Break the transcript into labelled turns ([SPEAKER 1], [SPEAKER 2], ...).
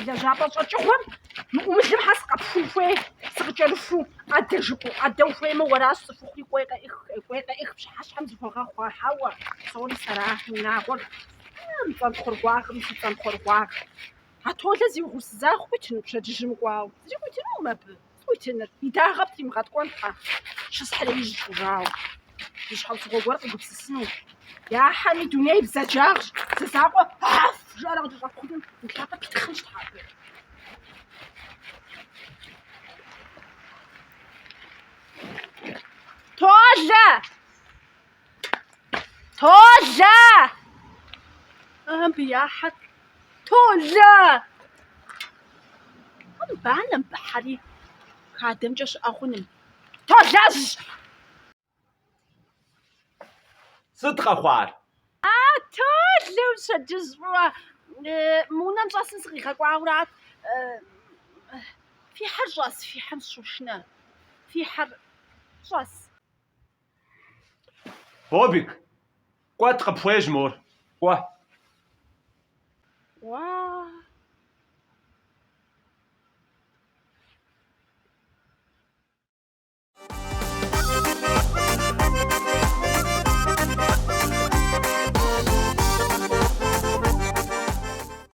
[SPEAKER 1] лэжьапӏэ щӏэкӏыгъуэм мы ӏумылым хьэ сыкъэпхун хуей, сыкъыкӏэрыхуу, ӏэдэ жыпӏэу, ӏэдэ ухуеймэ уэращ цӏыхухъури кӏуей къеӏых, кӏуей къеӏых, пщыхьэщхьэм зыхуэгъэхъу, а хьэуэ, псори сэра, унагъуэр, цӏэнтхъуэргъуагъым си цӏэнтхъуэргъуагъ. А Толэ зи угъурсызагъ къуитыну пщэдджыжьым кӏуауэ? Зыри къуитынукъым абы. Сыт къуитыныр? И дагъэ птримыгъэткӏуэн, тхьэ, щысхьыреижь хъужауэ. Зы щхьэусыгъуэ гуэр къигупсысыну. Я хьэми дуней бзаджагъщ, зы закъуэ аф жиӏэрэ къыкӏэщӏэпхъуным уи лъапэр питхъынщ, тхьэ, абы. Толэ! Толэ! Абы я хьэр. Толэ! Банэм быхьэри хадэмкӏэ щыӏэ хъуным. Толэжь!
[SPEAKER 2] Сыт къэхъуар?
[SPEAKER 1] А, Толэ, пщэдджыжь фӏыуэ. Мы унэм щӏэсым сыкъигъэкӏуаурат. Фи хьэр щӏэс, фи хьэм сыщошынэ. Фи хьэр щӏэс.
[SPEAKER 2] Бобик, кӏуэт къыпхуейщ мор, кӏуэ.
[SPEAKER 1] Уа.